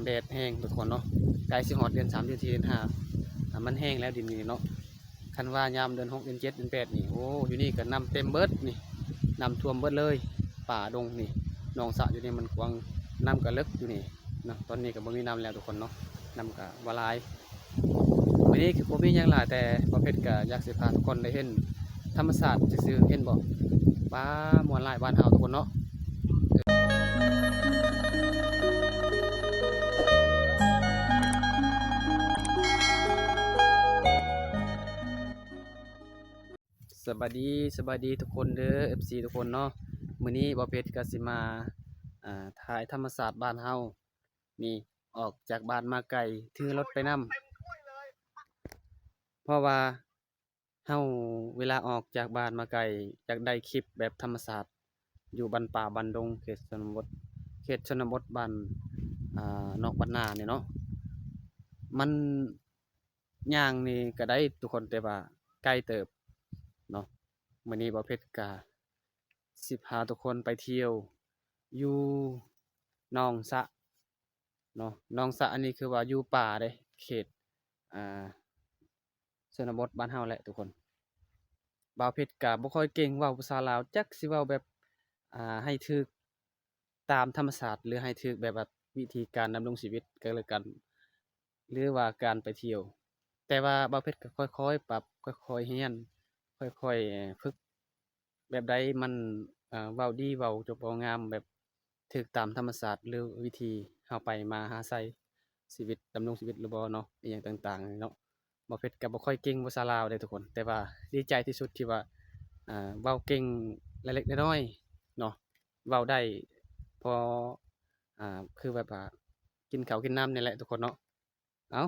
ແດດແຮງທຸກຄົນເນາະ ໃກ້ຊິຮອດເດືອນສາມ ເດືອນສີ່ ເດືອນຫ້າ ອ່າ ມັນແຫ້ງແລ້ວດິນນີ້ເນາະ. ຄັນວ່າຍາມເດືອນຫົກ ເດືອນເຈັດ ເດືອນແປດນີ້ ໂອ້ ຢູ່ນີ້ກໍນ້ຳເຕັມເບິດນີ້ ນ້ຳຖ້ວມເບິດເລີຍ. ປ່າດົງນີ້ ໜອງສະຢູ່ນີ້ມັນກວ້າງ ນ້ຳກໍເລິກຢູ່ນີ້ເນາະ. ຕອນນີ້ກໍບໍ່ມີນ້ຳແລ້ວທຸກຄົນເນາະ ນ້ຳກໍບໍ່ຫຼາຍ. ມື້ນີ້ຄືບໍ່ມີຫຍັງຫຼາຍ ແຕ່ບ່າວເພັດກໍຢາກຊິພາທຸກຄົນໄດ້ເຫັນທຳມະຊາດຊື່ໆ ເຫັນບໍ່? ປາ ມ່ວນຫຼາຍບ້ານເຮົາທຸກຄົນເນາະ. ສະບາຍດີ ສະບາຍດີທຸກຄົນເດີ ເອັຟຊີທຸກຄົນເນາະ. ມື້ນີ້ບ່າວເພັດກໍຊິມາ ອ່າ ຖ່າຍທຳມະຊາດບ້ານເຮົານີ້ ອອກຈາກບ້ານມາໄກ ຖືລົດໄປນຳ ເພາະວ່າ ເຮົາເວລາອອກຈາກບ້ານມາໄກ ຢາກໄດ້ຄລິບແບບທຳມະຊາດ ຢູ່ບ້ານປ່າບ້ານດົງ ເຂດຊົນນະບົດ ເຂດຊົນນະບົດ ບ້ານ ອ່າ ນອກບ້ານນານີ້ເນາະ. ມັນຍ່າງນີ້ກໍໄດ້ທຸກຄົນ ແຕ່ວ່າໄກເຕີບເນາະ. ມື້ນີ້ບ່າວເພັດກະຊິພາທຸກຄົນໄປທ່ຽວຢູ່ໜອງສະ ເນາະ. ໜອງສະອັນນີ້ຄືວ່າຢູ່ປ່າເດ້ ເຂດ ອ່າ ຊົນນະບົດບ້ານເຮົາແຫຼະທຸກຄົນ. ບ່າວເພັດກະບໍ່ຄ່ອຍເກັ່ງເວົ້າພາສາລາວ ຈັກຊິເວົ້າແບບ ອ່າ ໃຫ້ຖືກຕາມທຳມະຊາດ ຫຼື ໃຫ້ຖືກແບບວ່າວິທີການດຳລົງຊີວິດກໍແລ້ວກັນ ຫຼືວ່າການໄປທ່ຽວ. ແຕ່ວ່າບ່າວເພັດກໍຄ່ອຍໆປັບ ຄ່ອຍໆຮຽນ ຄ່ອຍໆຝຶກ ແບບໃດມັນ ເອີ ເວົ້າດີ ເວົ້າຈົບ ເວົ້າງາມ ແບບຖືກຕາມທຳມະຊາດ ຫຼື ວິທີເຮົາໄປມາຫາໃຊ້ຊີວິດ ດຳລົງຊີວິດຫຼືບໍ່ເນາະ ອີ່ຫຍັງຕ່າງໆເນາະ. ບ່າວເພັດກໍບໍ່ຄ່ອຍເກັ່ງພາສາລາວເດ້ທຸກຄົນ ແຕ່ວ່າດີໃຈທີ່ສຸດທີ່ວ່າ ເອີ ເວົ້າເກັ່ງເລັກໆນ້ອຍໆເນາະ ເວົ້າໄດ້ພໍ ອ່າ ຄືແບບວ່າກິນເຂົ້າກິນນ້ຳນີ້ແຫຼະທຸກຄົນເນາະ. ເອົ້າ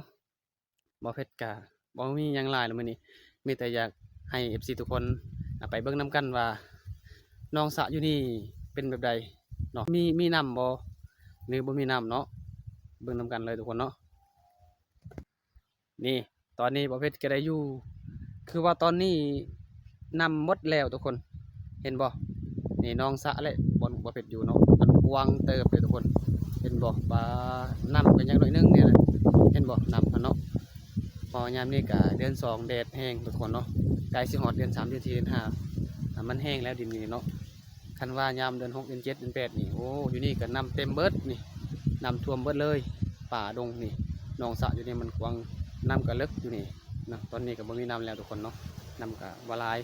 ບ່າວເພັດກະບໍ່ມີຫຍັງຫຼາຍແລ້ວມື້ນີ້ ມີແຕ່ຢາກໃຫ້ເອັຟຊີທຸກຄົນ ອ່າ ໄປເບິ່ງນຳກັນວ່າໜອງສະຢູ່ນີ້ເປັນແບບໃດເນາະ ມີ ມີນ້ຳບໍ່ ຫຼືບໍ່ມີນ້ຳເນາະ. ເບິ່ງນຳກັນເລີຍທຸກຄົນເນາະ. ນີ້ ຕອນນີ້ບ່າວເພັດກໍໄດ້ຢູ່ ຄືວ່າຕອນນີ້ນ້ຳໝົດແລ້ວທຸກຄົນ ເຫັນບໍ່? ນີ້ໜອງສະແຫຼະ ບ່ອນບ່າວເພັດຢູ່ເນາະ ມັນກວ້າງເຕີບເດ້ທຸກຄົນ ເຫັນບໍ່? ປາ ນ້ຳກໍຍັງໜ້ອຍໜຶ່ງນີ້ແຫຼະ ເຫັນບໍ່? ນ້ຳຫັ້ນເນາະ. ເພາະຍາມນີ້ກໍເດືອນສອງ ແດດແຮງທຸກຄົນເນາະ ໃກ້ຊິຮອດເດືອນສາມ ເດືອນສີ່ ເດືອນຫ້າ ອ່າ ມັນແຫ້ງແລ້ວດິນນີ້ເນາະ. ຄັນວ່າຍາມເດືອນຫົກ ເດືອນເຈັດ ເດືອນແປດນີ້ ໂອ້ ຢູ່ນີ້ກໍນ້ຳເຕັມເບິດນີ້ ນ້ຳຖ້ວມເບິດເລີຍ. ປ່າດົງນີ້ ໜອງສະຢູ່ນີ້ມັນກວ້າງ ນ້ຳກໍເລິກຢູ່ນີ້ເນາະ. ຕອນນີ້ກໍບໍ່ມີນ້ຳແລ້ວທຸກຄົນເນາະ ນ້ຳກໍບໍ່ຫຼາຍ.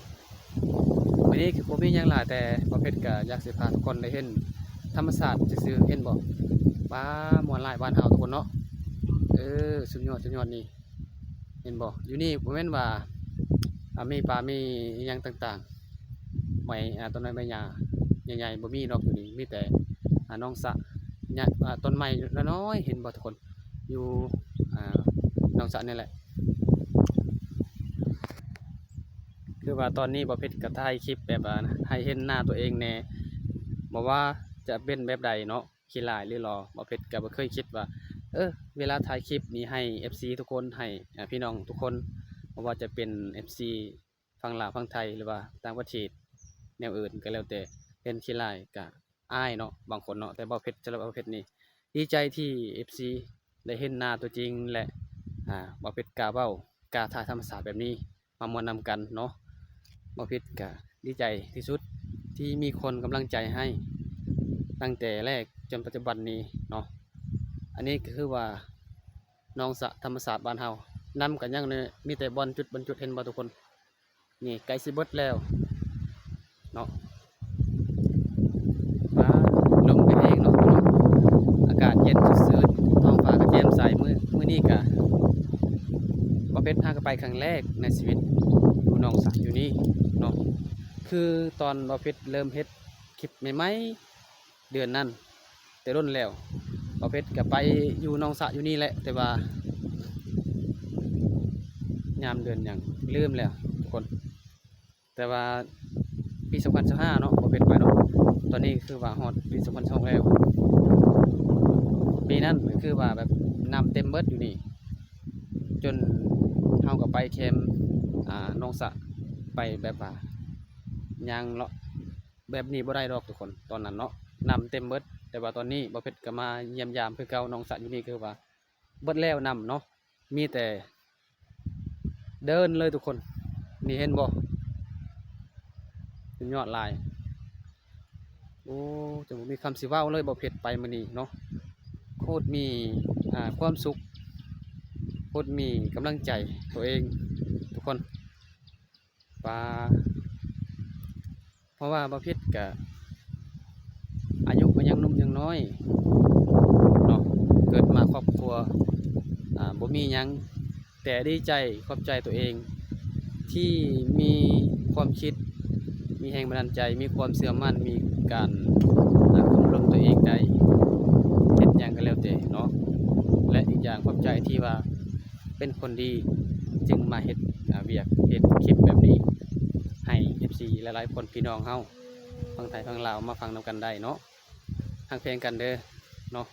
ມື້ນີ້ຄືບໍ່ມີຫຍັງຫຼາຍ ແຕ່ບ່າວເພັດກໍຢາກຊິພາທຸກຄົນໄດ້ເຫັນທຳມະຊາດຊື່ໆ ເຫັນບໍ່? ປາ ມ່ວນຫຼາຍບ້ານເຮົາທຸກຄົນເນາະ. ເອີ ສຸດຍອດ ສຸດຍອດນີ້ ເຫັນບໍ່? ຢູ່ນີ້ບໍ່ແມ່ນວ່າ ອ່າ ມີປ່າມີອີ່ຫຍັງຕ່າງໆ ໄມ້ ອ່າ ຕົ້ນໄມ້ໃບຫຍ້າໃຫຍ່ໆ ບໍ່ມີດອກຢູ່ນີ້ ມີແຕ່ ອ່າ ໜອງສະ ຫຍ້າ ອ່າ ຕົ້ນໄມ້ນ້ອຍໆ ເຫັນບໍ່ທຸກຄົນ? ຢູ່ ອ່າ ໜອງສະນີ້ແຫຼະ. ຄືວ່າຕອນນີ້ບ່າວເພັດກໍຖ່າຍຄລິບແບບວ່າໃຫ້ເຫັນໜ້າຕົວເອງແດ່ ບໍ່ວ່າຈະເປັນແບບໃດເນາະ ຂີ້ລ້າຍຫຼືຫຼໍ່ ບ່າວເພັດກໍບໍ່ເຄີຍຄິດວ່າ ເອີ ເວລາຖ່າຍຄລິບນີ້ໃຫ້ເອັຟຊີທຸກຄົນ ໃຫ້ ອ່າ ພີ່ນ້ອງທຸກຄົນ ບໍ່ວ່າຈະເປັນເອັຟຊີຝັ່ງລາວ ຝັ່ງໄທ ຫຼືວ່າຕ່າງປະເທດ ແນວອື່ນກໍແລ້ວແຕ່ ເຫັນຂີ້ລ້າຍກໍອາຍເນາະ ບາງຄົນເນາະ. ແຕ່ບ່າວເພັດ ສຳລັບບ່າວເພັດນີ້ ດີໃຈທີ່ເອັຟຊີໄດ້ເຫັນໜ້າຕົວຈິງ ແລະ ອ່າ ບ່າວເພັດກ້າເວົ້າ ກ້າຖ່າຍທຳມະຊາດແບບນີ້ ມາມ່ວນນຳກັນເນາະ. ບ່າວເພັດກະດີໃຈທີ່ສຸດທີ່ມີຄົນກຳລັງໃຈໃຫ້ ຕັ້ງແຕ່ແລກຈົນປັດຈຸບັນນີ້ເນາະ. ອັນນີ້ກໍຄືວ່າໜອງສະທຳມະຊາດບ້ານເຮົາ ນ້ຳກໍຍັງມີແຕ່ບ່ອນຈຸດ ບ່ອນຈຸດ ເຫັນບໍ່ທຸກຄົນ? ນີ້ໃກ້ຊິເບິດແລ້ວເນາະ. ວ້າ ລົມກໍແຮງເນາະ ອາກາດເຢັນຊື່ນ ທ້ອງຟ້າກໍແຈ່ມໃສ. ມື້ ມື້ນີ້ກະ ບ່າວເພັດຫາກໍໄປຄັ້ງແລກໃນຊີວິດ ຢູ່ໜອງສະຢູ່ນີ້ເນາະ. ຄືຕອນບ່າວເພັດເລີ່ມເຮັດຄລິບໃໝ່ໆ ເດືອນນັ້ນ ແຕ່ດົນແລ້ວ ບ່າວເພັດກໍໄປຢູ່ໜອງສະຢູ່ນີ້ແຫຼະ ແຕ່ວ່າຍາມເດືອນຫຍັງລືມແລ້ວທຸກຄົນ. ແຕ່ວ່າປີສອງພັນຊາວຫ້າເນາະ ບ່າວເພັດໄປເນາະ. ຕອນນີ້ຄືວ່າຮອດປີສອງພັນຊາວຫົກແລ້ວ ປີນັ້ນຄືວ່າແບບນ້ຳເຕັມເບິດຢູ່ນີ້ ຈົນເຮົາກໍໄປແຄມ ອ່າ ໜອງສະ ໄປແບບວ່າຍ່າງເລາະ ແບບນີ້ບໍ່ໄດ້ດອກທຸກຄົນ ຕອນນັ້ນເນາະ ນ້ຳເຕັມເບິດ. ແຕ່ວ່າຕອນນີ້ບ່າວເພັດກໍມາຢ້ຽມຢາມຄືເກົ່າ. ໜອງສະຢູ່ນີ້ຄືວ່າເບິດແລ້ວນ້ຳເນາະ ມີແຕ່ເດີ່ນເລີຍທຸກຄົນ. ນີ້ເຫັນບໍ່? ສຸດຍອດຫຼາຍ. ໂອ້ ຈົນບໍ່ມີຄຳຊິເວົ້າເລີຍ ບ່າວເພັດໄປມື້ນີ້ເນາະ ໂຄດມີ ອ່າ ຄວາມສຸກ ໂຄດມີກຳລັງໃຈຕົວເອງທຸກຄົນ. ປາ ເພາະວ່າບ່າວເພັດກະອາຍຸກໍຍັງໜຸ່ມຍັງນ້ອຍເນາະ ເກີດມາຄອບຄົວ ອ່າ ບໍ່ມີຫຍັງ ແຕ່ດີໃຈ ຂອບໃຈຕົວເອງທີ່ມີຄວາມຄິດ ມີແຮງບັນດານໃຈ ມີຄວາມເຊື່ອໝັ້ນ ມີການ ອ່າ ຄຸມລົມຕົວເອງໄດ້ ເຮັດຫຍັງກໍແລ້ວແຕ່ເນາະ. ແລະ ອີກຢ່າງຂອບໃຈທີ່ວ່າເປັນຄົນດີ ຈຶ່ງມາເຮັດ ອ່າ ວຽກ ເຮັດຄລິບແບບນີ້ ໃຫ້ເອັຟຊີຫຼາຍໆຄົນ ພີ່ນ້ອງເຮົາຝັ່ງໄທຝັ່ງລາວມາຟັງນຳກັນໄດ້ເນາະ. ຮັກແພງກັນເດີເນາະ.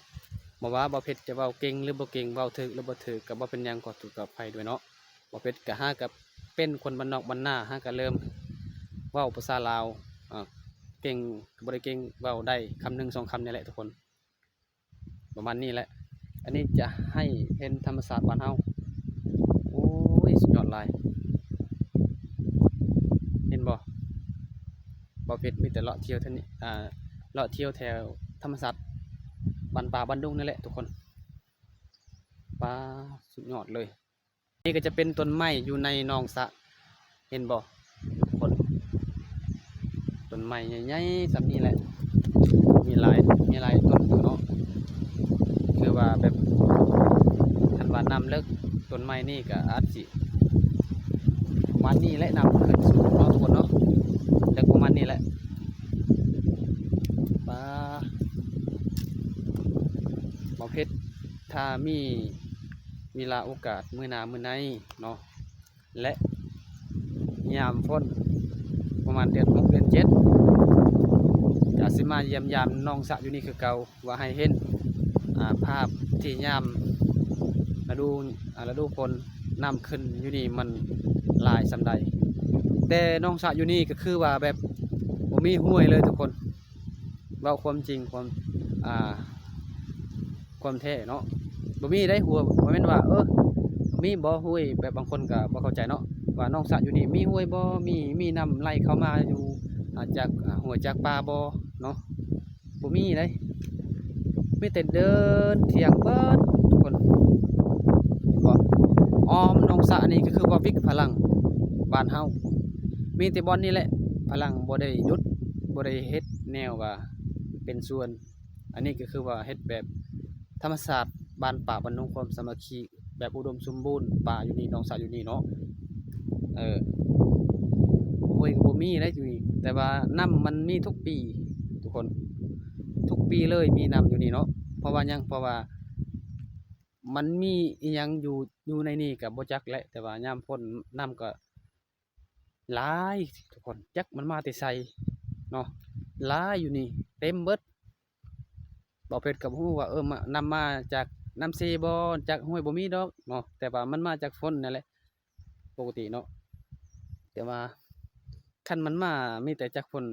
ບໍ່ວ່າບ່າວເພັດຈະເວົ້າເກັ່ງຫຼືບໍ່ເກັ່ງ ເວົ້າຖືກຫຼືບໍ່ຖືກ ກໍບໍ່ເປັນຫຍັງ ຂໍໂທດຂໍອະໄພດ້ວຍເນາະ. ບ່າວເພັດກໍຫາກໍເປັນຄົນບ້ານນອກບ້ານນາ ຫາກໍເລີ່ມເວົ້າພາສາລາວ ອ່າ ເກັ່ງກໍບໍ່ໄດ້ເກັ່ງ ເວົ້າໄດ້ຄຳໜຶ່ງສອງຄຳນີ້ແຫຼະທຸກຄົນ ປະມານນີ້ແຫຼະ. ອັນນີ້ຈະໃຫ້ເຫັນທຳມະຊາດບ້ານເຮົາ. ໂອ້ຍ ສຸດຍອດຫຼາຍ ເຫັນບໍ່? ບ່າວເພັດມີແຕ່ເລາະທ່ຽວເທົ່ານີ້ ອ່າ ເລາະທ່ຽວແຖວທຳມະຊາດບ້ານປ່າບ້ານດົງນີ້ແຫຼະທຸກຄົນ. ປາ ສຸດຍອດເລີຍ. ນີ້ກໍຈະເປັນຕົ້ນໄມ້ຢູ່ໃນໜອງສະ ເຫັນບໍ່ທຸກຄົນ? ຕົ້ນໄມ້ໃຫຍ່ໆສ່ຳນີ້ແຫຼະ ມີຫຼາຍ ມີຫຼາຍຕົ້ນຢູ່ເນາະ. ຄືວ່າແບບ ຄັນວ່ານ້ຳເລິກ ຕົ້ນໄມ້ນີ້ກໍອາດຊິປະມານນີ້ແຫຼະ ນ້ຳຂຶ້ນສູງເນາະທຸກຄົນເນາະ ເລິກປະມານນີ້ແຫຼະ. ປາ ບ່າວເພັດ ຖ້າມີເວລາໂອກາດມື້ໜ້າມື້ໃນເນາະ ແລະ ຍາມຝົນປະມານເດືອນຫົກເດືອນເຈັດ ກະຊິມາຢ້ຽມຢາມໜອງສະຢູ່ນີ້ຄືເກົ່າ ວ່າໃຫ້ເຫັນ ອ່າ ພາບທີ່ຍາມລະດູ ອ່າ ລະດູຝົນ ນ້ຳຂຶ້ນຢູ່ນີ້ມັນຫຼາຍສ່ຳໃດ. ແຕ່ໜອງສະຢູ່ນີ້ກໍຄືວ່າແບບບໍ່ມີຫ້ວຍເລີຍທຸກຄົນ. ເວົ້າຄວາມຈິງ ຄວາມ ອ່າ ຄວາມແທ້ເນາະ ບໍ່ມີໄດ໋ຫ້ວຍ. ບໍ່ແມ່ນວ່າ ເອີ ມີບໍ່ຫ້ວຍ ແບບບາງຄົນກໍບໍ່ເຂົ້າໃຈເນາະ ວ່າໜອງສະຢູ່ນີ້ມີຫ້ວຍບໍ່ ມີ ມີນ້ຳໄຫຼເຂົ້າມາຢູ່ ອ່າ ຈາກ ອ່າ ຫ້ວຍຈາກປ່າບໍ່ເນາະ ບໍ່ມີໄດ໋. ມີແຕ່ເດີ່ນທ່ຽງເບິດທຸກຄົນ. ເຫັນບໍ່? ອ້ອມໜອງສະນີ້ກໍຄືວ່າວິກພະລັງບ້ານເຮົາ ມີແຕ່ບ່ອນນີ້ແຫຼະ ພະລັງບໍ່ໄດ້ຢຸດ ບໍ່ໄດ້ເຮັດແນວວ່າເປັນສວນ. ອັນນີ້ກໍຄືວ່າເຮັດແບບທຳມະຊາດ ບ້ານປ່າບ້ານດົງ ຄວາມສາມັກຄີ ແບບອຸດົມສົມບູນ ປ່າຢູ່ນີ້ ໜອງສະຢູ່ນີ້ເນາະ. ເອີ ຫ້ວຍກໍບໍ່ມີໄດ໋ຢູ່ນີ້ ແຕ່ວ່ານ້ຳມັນມີທຸກປີທຸກຄົນ ທຸກປີເລີຍມີນ້ຳຢູ່ນີ້ເນາະ. ເພາະວ່າຫຍັງ? ເພາະວ່າມັນມີອີ່ຫຍັງຢູ່ ຢູ່ໃນນີ້ກໍບໍ່ຈັກແຫຼະ ແຕ່ວ່າຍາມຝົນນ້ຳກໍ ຫຼາຍທຸກຄົນ ຈັກມັນມາແຕ່ໃສເນາະ ຫຼາຍຢູ່ນີ້ເຕັມເບິດ. ບ່າວເພັດກໍບໍ່ຮູ້ວ່າ ເອີ ມາ ນ້ຳມາຈາກນ້ຳເຊບໍ່ ຈາກຫ້ວຍ ບໍ່ມີດອກເນາະ ແຕ່ວ່າມັນມາຈາກຝົນນັ້ນແຫຼະ ປົກກະຕິເນາະ. ແຕ່ວ່າຄັນມັນມາມີແຕ່ຈາກຝົນ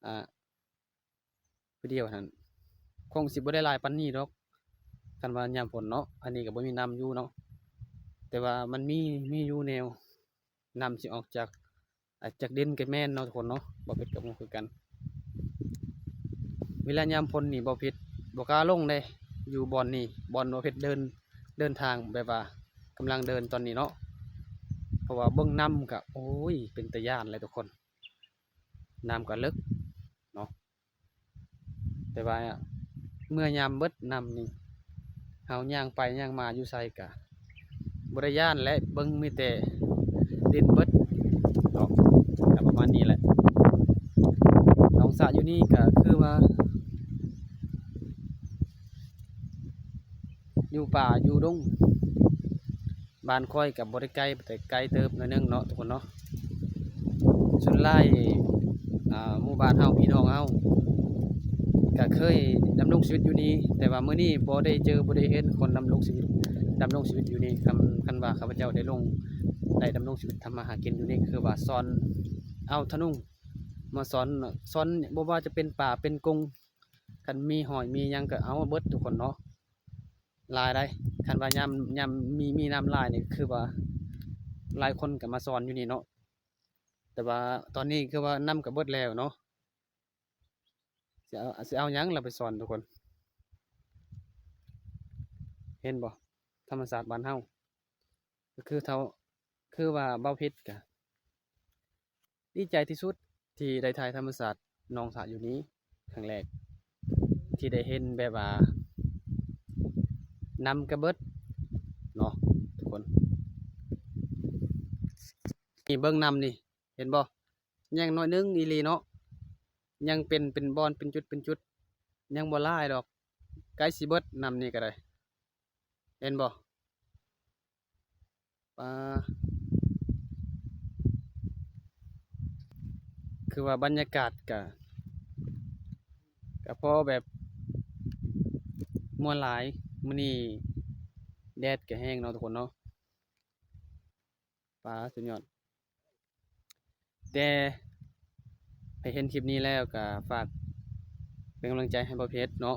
ອ່າ ຜູ້ດຽວຫັ້ນ ຄົງຊິບໍ່ໄດ້ຫຼາຍປານນີ້ດອກ ຄັນວ່າຍາມຝົນເນາະ. ອັນນີ້ກໍບໍ່ມີນ້ຳຢູ່ເນາະ ແຕ່ວ່າມັນມີ ມີຢູ່ແນວ ນ້ຳຊິອອກຈາກ ອາດຈາກດິນກໍແມ່ນເນາະທຸກຄົນເນາະ ບ່າວເພັດກໍບໍ່ຮູ້ຄືກັນ. ເວລາຍາມຝົນນີ້ ບ່າວເພັດບໍ່ກ້າລົງເດ້ ຢູ່ບ່ອນນີ້ ບ່ອນບ່າວເພັດເດີນ ເດີນທາງ ແບບວ່າກຳລັງເດີນຕອນນີ້ເນາະ ເພາະວ່າເບິ່ງນ້ຳກໍ ໂອ້ຍ ເປັນຕາຢ້ານແຫຼະທຸກຄົນ. ນ້ຳກໍເລິກເນາະ ແຕ່ວ່າເມື່ອຍາມເບິດນ້ຳນີ້ ເຮົາຍ່າງໄປຍ່າງມາຢູ່ໃສກະບໍ່ໄດ້ຢ້ານແຫຼະ ເບິ່ງມີແຕ່ດິນເບິດເນາະ ກໍປະມານນີ້ແຫຼະ. ໜອງສະຢູ່ນີ້ກໍຄືວ່າຢູ່ປ່າຢູ່ດົງ ບ້ານຂ້ອຍກໍບໍ່ໄດ້ໄກ ແຕ່ໄກເຕີບໜ້ອຍໜຶ່ງເນາະທຸກຄົນເນາະ. ສ່ວນຫຼາຍ ອ່າ ໝູ່ບ້ານເຮົາ ພີ່ນ້ອງເຮົາ ກໍເຄີຍດຳລົງຊີວິດຢູ່ນີ້ ແຕ່ວ່າມື້ນີ້ບໍ່ໄດ້ເຈີ ບໍ່ໄດ້ເຫັນຄົນດຳລົງຊີວິດ ດຳລົງຊີວິດຢູ່ນີ້. ຄັນ ຄັນວ່າຂ້າພະເຈົ້າໄດ້ລົງ ໄດ້ດຳລົງຊີວິດທຳມາຫາກິນຢູ່ນີ້ ຄືວ່າຊ້ອນເອົາທະນຸງມາຊ້ອນ ຊ້ອນ ບໍ່ວ່າຈະເປັນປາເປັນກົງ ຄັນມີຫອຍມີຫຍັງກໍເອົາເບິດທຸກຄົນເນາະ ຫຼາຍໃດ໋. ຄັນວ່າຍາມ ຍາມມີ ມີນ້ຳຫຼາຍນີ້ ຄືວ່າຫຼາຍຄົນກໍມາຊ່ອນຢູ່ນີ້ເນາະ ແຕ່ວ່າຕອນນີ້ຄືວ່ານ້ຳກໍເບິດແລ້ວເນາະ. ຊິເອົາ ຊິເອົາຫຍັງລະໄປຊ່ອນທຸກຄົນ ເຫັນບໍ່ ທຳມະຊາດບ້ານເຮົາ ກໍຄືເທົ່າ ຄືວ່າບ່າວເພັດກະດີໃຈທີ່ສຸດທີ່ໄດ້ຖ່າຍທຳມະຊາດໜອງສະຢູ່ນີ້ຄັ້ງແລກ ທີ່ໄດ້ເຫັນແບບວ່ານ້ຳກະເບິດເນາະທຸກຄົນ. ນີ້ເບິ່ງນ້ຳນີ້ ເຫັນບໍ່? ຍັງໜ້ອຍໜຶ່ງອີ່ຫຼີເນາະ ຍັງເປັນ ເປັນບ່ອນ ເປັນຈຸດ ເປັນຈຸດ ຍັງບໍ່ຫຼາຍດອກ ໃກ້ຊິເບິດນ້ຳນີ້ກໍໄດ້ ເຫັນບໍ່? ປາ ຄືວ່າບັນຍາກາດກະ ກະພໍແບບມ່ວນຫຼາຍ. ມື້ນີ້ແດດກະແຮງເນາະທຸກຄົນເນາະ. ປາ ສຸດຍອດ. ແຕ່ໃຜເຫັນຄລິບນີ້ແລ້ວກໍຝາກເປັນກຳລັງໃຈໃຫ້ບ່າວເພັດເນາະ.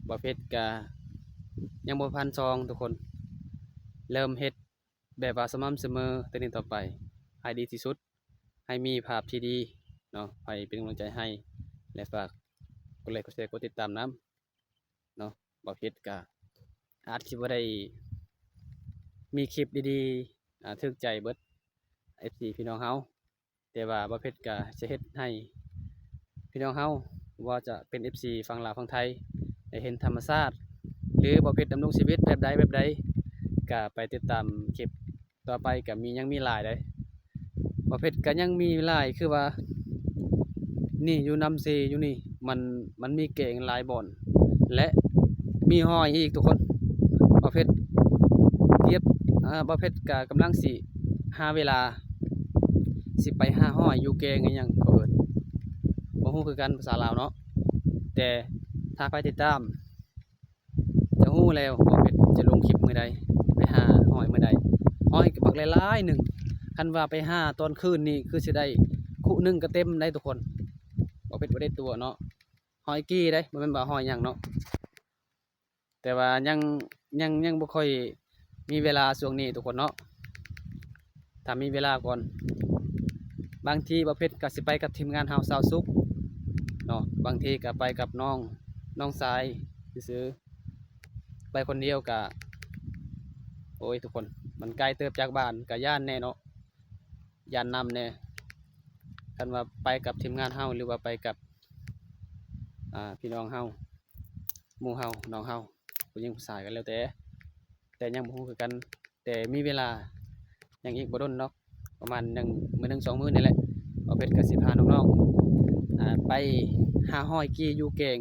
ບ່າວເພັດກໍຍັງບໍ່ພັນຊ່ອງທຸກຄົນ ເລີ່ມເຮັດແບບວ່າສະໝ່ຳສະເໝີແຕ່ນີ້ຕໍ່ໄປ ໃຫ້ດີທີ່ສຸດ ໃຫ້ມີພາບທີ່ດີເນາະ. ໃຫ້ເປັນກຳລັງໃຈໃຫ້ ແລະ ຝາກກົດໄລ ກົດແຊ ກົດຕິດຕາມນຳ. ເນາະ ບ່າວເພັດກະອາດຊິບໍ່ໄດ້ມີຄລິບດີໆ ອາ ຖືກໃຈເບິດ ເອັຟຊີ ພີ່ນ້ອງເຮົາ ແຕ່ວ່າບ່າວເພັດກະຈະເຮັດໃຫ້ພີ່ນ້ອງເຮົາ ບໍ່ວ່າຈະເປັນ ເອັຟຊີ ຝັ່ງລາວຝັ່ງໄທ ໄດ້ເຫັນທຳມະຊາດ ຫຼື ບ່າວເພັດດຳລົງຊີວິດແບບໃດແບບໃດ ກະໄປຕິດຕາມຄລິບ ຕໍ່ໄປກໍມີ ຍັງມີຫຼາຍເດ້. ບ່າວເພັດກໍຍັງມີຫຼາຍ ຄືວ່າ ນີ້ຢູ່ນ້ຳເຊຢູ່ນີ້ ມັນ ມັນມີແກ້ງຫຼາຍບ່ອນ ແລະ ມີຫອຍອີກທຸກຄົນ. ບ່າວເພັດກຽບ ອາ ບ່າວເພັດກໍກຳລັງຊິຫາເວລາ ຊິໄປຫາຫອຍຢູ່ແກ້ງອີ່ຫຍັງເຂົາເອີ້ນ ບໍ່ຮູ້ຄືກັນພາສາລາວເນາະ. ແຕ່ຖ້າໃຜຕິດຕາມ ຈະຮູ້ແລ້ວວ່າເພິ່ນຈະລົງຄລິບມື້ໃດ ໄປຫາຫອຍມື້ໃດ. ຫອຍກໍບັກຫຼາຍໆໜຶ່ງ ຄັນວ່າໄປຫາຕອນຄືນນີ້ຄືຊິໄດ້ຄຸໜຶ່ງກໍເຕັມໄດ໋ທຸກຄົນ. ບໍ່ເພິ່ນບໍ່ໄດ້ຕົວະເນາະ ຫອຍກີ້ເດ້ ບໍ່ແມ່ນວ່າຫອຍຫຍັງເນາະ. ແຕ່ວ່າຍັງ ຍັງ ຍັງບໍ່ຄ່ອຍມີເວລາຊ່ວງນີ້ທຸກຄົນເນາະ. ຖ້າມີເວລາກ່ອນ ບາງທີບ່າວເພັດກໍຊິໄປກັບທີມງານເຮົາຊາວສຸກເນາະ ບາງທີກໍໄປກັບນ້ອງ ນ້ອງຊາຍຊື່ໆ. ໄປຄົນດຽວກະ ໂອ້ຍ ທຸກຄົນ ມັນໄກເຕີບຈາກບ້ານ ກະຢ້ານແດ່ເນາະ ຢ້ານນ້ຳແດ່. ຄັນວ່າໄປກັບທີມງານເຮົາ ຫຼືວ່າໄປກັບ ອາ ພີ່ນ້ອງເຮົາ ໝູ່ເຮົາ ນ້ອງເຮົາ ຜູ້ຍິງຜູ້ຊາຍກໍແລ້ວແຕ່ ແຕ່ຍັງບໍ່ຮູ້ຄືກັນ. ແຕ່ມີເວລາ ຍັງອີກບໍ່ດົນດອກ ປະມານໜຶ່ງ ມື້ໜຶ່ງສອງມື້ນີ້ແຫຼະ ບ່າວເພັດກໍຊິພານ້ອງໆ ອາ ໄປຫາຫອຍກີ້ຢູ່ແກ້ງ.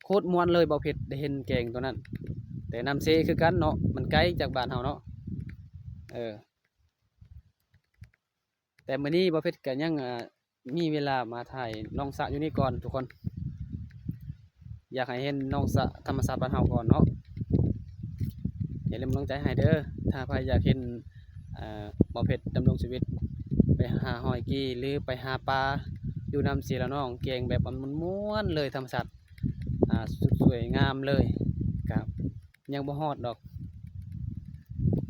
ໂຄດມ່ວນເລີຍ ບ່າວເພັດໄດ້ເຫັນແກ້ງໂຕນັ້ນ. ແຕ່ນ້ຳເຊຄືກັນເນາະ ມັນໄກຈາກບ້ານເຮົາເນາະ. ເອີ ແຕ່ມື້ນີ້ບ່າວເພັດກໍຍັງ ອາ ມີເວລາມາຖ່າຍໜອງສະຢູ່ນີ້ກ່ອນທຸກຄົນ. ຢາກໃຫ້ເຫັນໜອງສະທຳມະຊາດບ້ານເຮົາກ່ອນເນາະ. ຢ່າລືມກຳລັງໃຈໃຫ້ເດີ ຖ້າໃຜຢາກເຫັນ ອາ ບ່າວເພັດດຳລົງຊີວິດ ໄປຫາຫອຍກີ້ ຫຼື ໄປຫາປາຢູ່ນ້ຳເຊລະນອງ ແກ້ງແບບມ່ວນໆເລີຍ ທຳມະຊາດ ອາ ສວຍງາມເລີຍ. ກະຍັງບໍ່ຮອດດອກ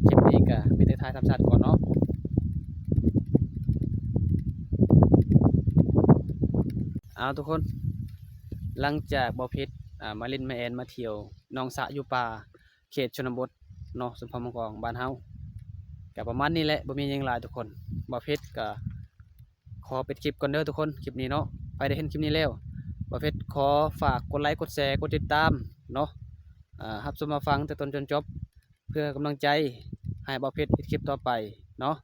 ຄລິບນີ້ກະມີແຕ່ຖ່າຍທຳມະຊາດກ່ອນເນາະ. ເອົາ ທຸກຄົນ ຫຼັງຈາກບ່າວເພັດ ອາ ມາຫຼິ້ນມາແອ່ນມາທ່ຽວໜອງສະຢູ່ປ່າ ເຂດຊົນນະບົດເນາະ ສົມພອນໝອງກອງ ບ້ານເຮົາ ກະປະມານນີ້ແຫຼະ ບໍ່ມີຫຍັງຫຼາຍທຸກຄົນ. ບ່າວເພັດກະຂໍປິດຄລິບກ່ອນເດີທຸກຄົນ ຄລິບນີ້ເນາະ. ໃຜໄດ້ເຫັນຄລິບນີ້ແລ້ວ ບ່າວເພັດຂໍຝາກກົດໄລ ກົດແຊ ກົດຕິດຕາມເນາະ ອາ ຮັບຊົມຮັບຟັງແຕ່ຕົ້ນຈົນຈົບ ເພື່ອກຳລັງໃຈໃຫ້ບ່າວເພັດເຮັດຄລິບຕໍ່ໄປເນາະ.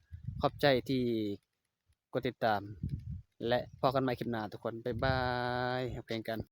ຂອບໃຈທີ່ ກົດຕິດຕາມ ແລະ ພໍ້ກັນໃໝ່ຄລິບໜ້າທຸກຄົນ ບາຍບາຍ ຮັກແພງກັນ.